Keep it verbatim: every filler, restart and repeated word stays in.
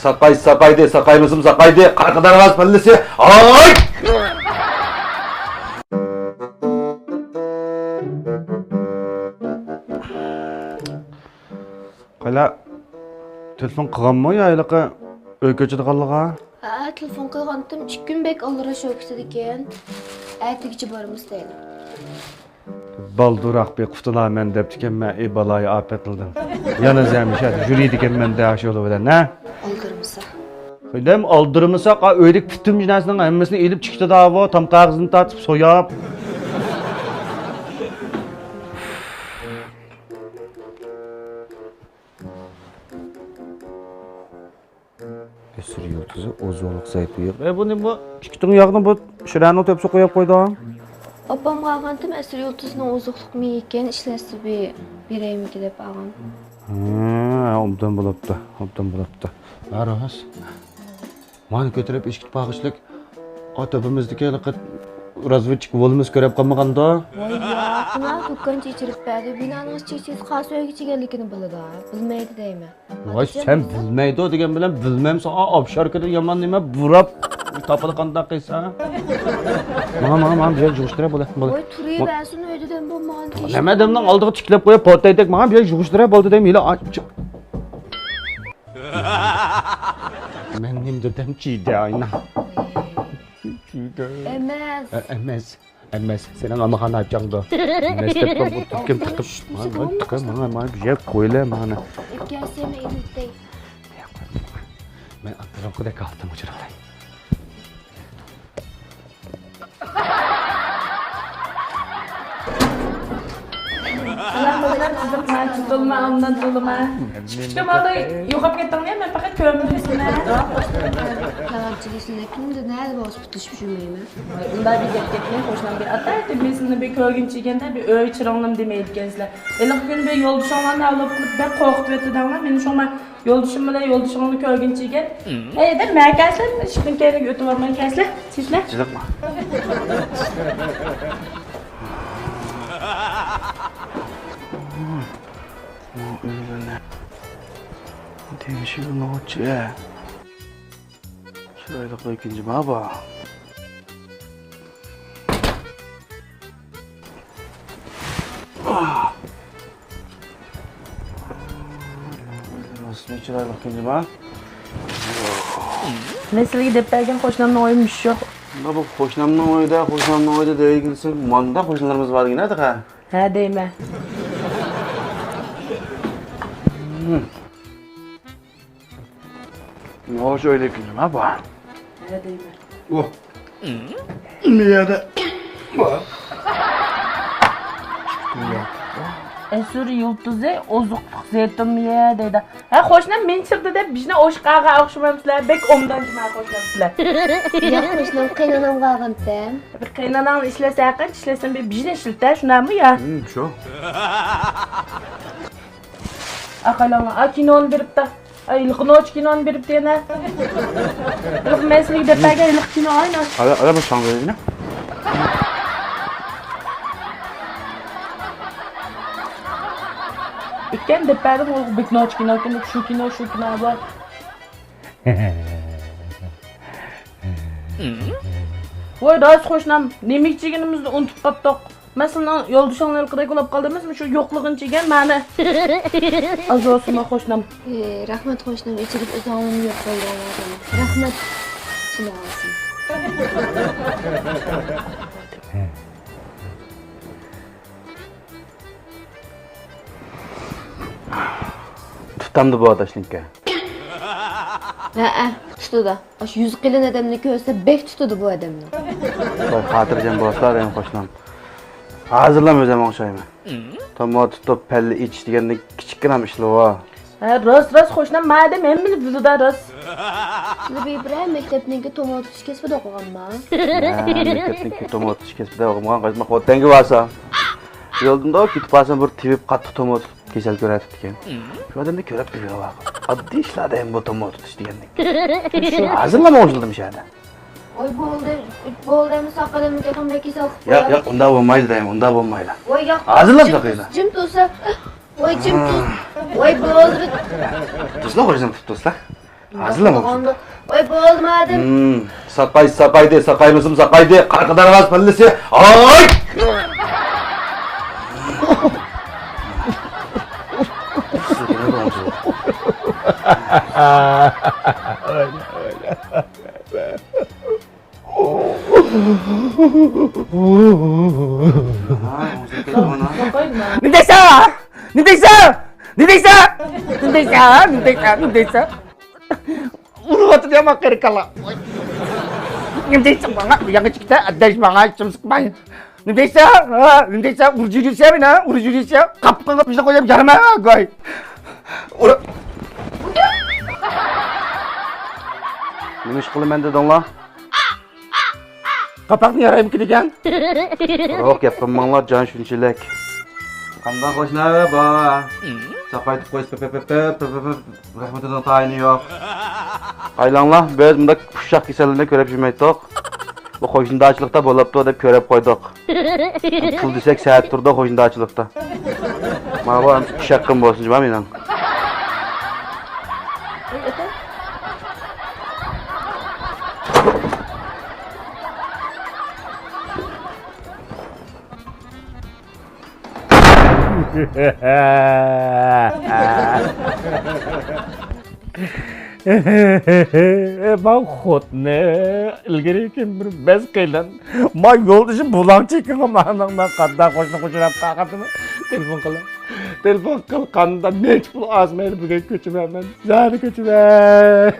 ساقاي، ساقايدى، ساقايمىسىمۇ ساقايدى، قارقىدارغاز پەللىسى، ھاي! قايلا، تېلېفون قىلغانمۇ يا ھېلىقى ئۆي كۆچىدىغانلىغا؟ ھە، تېلېفون قىلغانتىم، ئىككى كۈن بەك ئالدىراش ئۆكسىدىكەن. ئەتىگىچە بارىمىز دەيدۇ. بالدۇرراق بېقىپ قۇتۇلارمەن دەپتىكەنمەن، ئى بالايىئاپەتلىدىن. يەنە زەمىشە يۈرىدىكەنمەن دە شۇ يولى بىلەن، ھە؟ ئالدىرىمىسا. خېلىم ئالدىرىمىساق، ئا، ئۆيدىكى پۈتۈن نەرسىنىڭ ھەممىسىنى ئېلىپ چىقىشتىدا بۇ تام كاغىزىنى تارتىپ سوياپ. ئەسىر يۇلتۇزى، ئوزۇقلۇق زەيتۇن ياغ. ئە، بۇنى بۇ ئىككى تۇڭ ياغنى بۇ شىرەنىڭ تۆپىسىگە قويۇپ قويدۇم. ئاپامغا ئالغانتىم، ئەسىر يۇلتۇزنىڭ ئوزۇقلۇق مېيى ئىكەن، ئىشلەتسە بىر بېرەيمىكىن دەپ ئالغان. ھە، ئوبدان بوپتۇ، ئوبدان بوپتۇ. ھە، راست. مانا كۆتۈرۈپ ئىشىككە پاغىشلىق. ئا، تۆپىمىزدىكى ھېلىقى رازۋېدچىك ۋولىمىز كۆرۈپ قالمىغاندۇ؟ ۋاي، ياقما، دۇكانچى ئىچىرىپ بەردى. بىنانىڭ ئىچى ئىچىسى قارسۇ ئۆيگە چىگەنلىكىنى بىلىدۇ. بىلمەيدۇ دەيمەن. ۋاي، سەن بىلمەيدۇ دېگەن بىلەن بىلمەمسەن، ئا، ئاپشاركىدىن يامان نېمە بۇراپ تاپىدۇ قانداق قىلسا. ماڭا، ماڭا، ماڭا بىر يەر يىغىشتۇرە، بولە، بولە. ۋاي، تۇرۇۋەرسۇن ئۆيدە دەم بولمىغان. نېمە دەمنىڭ ئالدىغا تىكلەپ قويۇپ، پوتەيدەك ماڭا بىر يەر يىغىشتۇرە، بولدى دەيمەن، ھېلى ئاچ-، مەن نېمە دېدىم، چىدە ئاينا. ئەمەس. ئە-، ئەمەس. ئەمەس، سېنىڭ ئامىخانا ئاچاڭدۇ. ئەمەس دەپ تۇرۇپ، تىقىپ، مانا، مانا، بىر يەر قويلە، مانا. ئۆپكەلسەم ئېلىپ. مەن ئاتلىرىڭقىدەك ئالتۇن ئۇچۇرالاي. سالام، قىزىم، ما، تۇتۇلما، ئاندىن تۇتۇلما. كىچىككىنە بالىدا يوقاپ كەتتىڭ يا، مەن پەقەت كۆرمىدىم سېنى. كەڭرى چىلىسىنى كۈندە نەدە بولسا پۇتلىشىپ يۈرمەيمەن. ۋاي، ئۇنداق بىر گەپ گەپنى قوشنام بىر ئاتايتى، مېنى بىر كۆرگۈنچە يېگەندە بىر ئۆي چىراغلىرىم دېمەيدىكەنسىلەر. ھېلىقى كۈنى بىر يولدىشىڭلارنى ئاۋلىپ قىلىپ بەك قورقۇتۇۋەتتىڭلار، مېنى شۇڭا يولدىشىم بىلەن يولدىشىڭنى كۆرگۈنچە يېگەن. ھەي، دەپ مەن كەلسەم، ئىشىكنىڭ كەينىگە ئۆتۈۋالماي كەلسىلە، چىشلە. چىلىقما. دېمىشى نوچى. چىرايلىق ئۆي كۈنجى ما بار. راستمۇ چىرايلىق كۈنجى ما؟ مەن سىلىگە دەپ بەرگەن قوشنامنىڭ ئۆيى مۇشۇ. مۇنداق بۇ قوشنامنىڭ ئۆيىدە، قوشنامنىڭ ئۆيىدە دەيگىنسەن، ماندا قوشنىلىرىمىز بار دېگىنە تېخى. ھە دەيمەن. نوچى ئۆيلىكىنى ما بار؟ ھە دەيمەن. ئۇ. مىيەدە. ئەسىر يۇلتۇزى ئوزۇقلۇق زەيتۇن مىيە دەيدۇ. ھە، قوشنام مېنى چىرىدى دەپ بىزنى ئوشۇققا ئوخشىمامسىلەر؟ بەك ئوبدانچى ما قوشنامسىلەر. ياق، قوشنام قېيىنئانامغا ئالغانتىم. بىر قېيىنئاناڭنى ئىشلەتسە، ھەققىدە ئىشلەتسەم، بىر بىزنى ئىشلىتە، شۇنداقمۇ يا؟ ھىم، شۇ. ئاقايلاڭلار، ئا، كىنونى بېرىپتا. ئاي، ھېلىقى نوچى كىنونى بېرىپتۇ يەنە. ھېلىقى مەن سىلىگە دەپ بەرگەن ھېلىقى كىنو، ئاينا. ئالا، ئالا، بۇ شاڭزىنى. ئۆتكەن دەپ بەردىم، ئۇ بەك نوچى كىنو ئىكەن، شۇ كىنو، شۇ كىنو بار. ۋاي، راست قوشنام، نېمە ئىچىگىنىمىزنى ئۇنتۇپ قاپتۇق. مەن سېنىڭ يولدىشىڭنى ھېلىقىدەك ئۇلاپ قالدىم ئەمەسمۇ، شۇ يوقلىغىنىچە يېگەن مانا. ئاز بولسىمۇ قوشنام. ئى، رەھمەت قوشنام، ئېچىلىپ ئۆزۈڭلارمۇ يەپ قويغانلاردىن. رەھمەت. شۇنداق بولسۇن. تۇتامدۇ بۇ ئاداشنىڭكى؟ ھەئە، تۇتىدۇ. ئاشۇ يۈزى قېلىن ئادەمنى كۆرسە بەك تۇتىدۇ بۇ ئادەمنى. ۋاي، خاتىرجەم بولسىلا دەيمەن قوشنام. ھازىرلا ئۆزۈم ئوڭشايمەن. تومۇر تۇتۇپ پەللە ئېچىش دېگەندىن كىچىككىنە ئىشلىۋا. ھە، راست، راست قوشنام، مەن ئادەم ھەممىنى بىلىدۇ راست. سىلى بىر مەكتەپنىڭكى تومۇر تۇتۇش كەسپىدە ئوقۇغانما؟ ھە، مەكتەپنىڭكى تومۇر تۇتۇش كەسپىدە ئوقۇمىغان قاچماق ۋەتەنگە بارسا. يولدىن كېتىپ قالسام بىر تېۋىپ قاتتىق تومۇر تۇتۇپ كېسەل كۆرۈۋېتىپتىكەن. شۇ ئادەمنى كۆرۈپ بىلىۋالغان. ئاددىي ئىشلار دەيمەن بۇ تومۇر تۇتۇش دېگەندىن. ھازىرلا ئوڭشىلدىم شۇ يەردە. ۋاي بولدى، بولدى، ئەمدى ساقىلىمنى تېخىمۇ بەك كېسەل قىلىپ قويار. ياق، ياق، ئۇنداق بولمايدۇ دەيمەن، ئۇنداق بولمايدۇ. ۋاي ياق، ھازىرلا جىم تۇرسا، ۋاي جىم تۇر. ۋاي بولدى. تۇرسىلا، قوشنام، تۇرسىلا. ھازىرلا بولغاندا. ۋاي، بولدىم ئادەم. ھىم، ساقاي، ساقايدى، ساقايمىسىمۇ ساقايدى. قارقىدارغاز پەللىسى. ئاي! نېمە دەيسەن؟ نېمە دەيسەن؟ نېمە دەيسەن؟ نېمە دەيسەن؟ نېمە دەيسەن؟ نېمە دەيسەن؟ ئۇرۇۋاتىدۇ يامان قېرى كالا. نېمە دەيسەن ماڭا؟ ياڭاچ كېتە، ئەدەش ماڭا ھېچنېمە سىقماي. نېمە دەيسەن؟ ھە؟ نېمە دەيسەن؟ ئۇرۇپ يۈرىسەن مېنى، ئۇرۇپ يۈرىسەن. قاپىقىڭغا پىشنى قويۇپ يارىماي، گاي. ئۇر-، نېمە ئىش قىلىمەن دېدىڭلار؟ قاپاقنى يارايمىكى دېگەن؟ قۇرۇق گەپ قىلماڭلار، جان شۇنچىلىك. قانداق قوشنا بار؟ ساقايتىپ قويسا پىپ، پىپ، پىپ، پىپ، پىپ، پىپ. رەھمىتىنىڭ تايىنى يوق. قايلاڭلار، بىز مۇنداق ئۇششاق كېسەللەرنى كۆرۈپ يۈرمەيتتۇق. بۇ قوشنىدارچىلىقتا بولاپتۇ دەپ كۆرۈپ قويدۇق. پۇل دېسەك سەت تۇرىدۇ قوشنىدارچىلىقتا. مانا بۇ ئىش ھەققىم بولسۇن جۇما مېنىڭ. ماڭ خوتۇنى ئىلگىرى كىم بىر بەز قىلىن. ما يولدىشىم بۇلاڭ چېكىڭ مانىڭ مەن قانداق قوشنا قوشۇراپ قالغاندىمۇ؟ تېلېفون قىلىڭ. تېلېفون قىل، قانداق نەچچە پۇل ئاز مەيلى بۈگۈن كۆچۈرمەن مەن. زادى كۆچۈرمەن.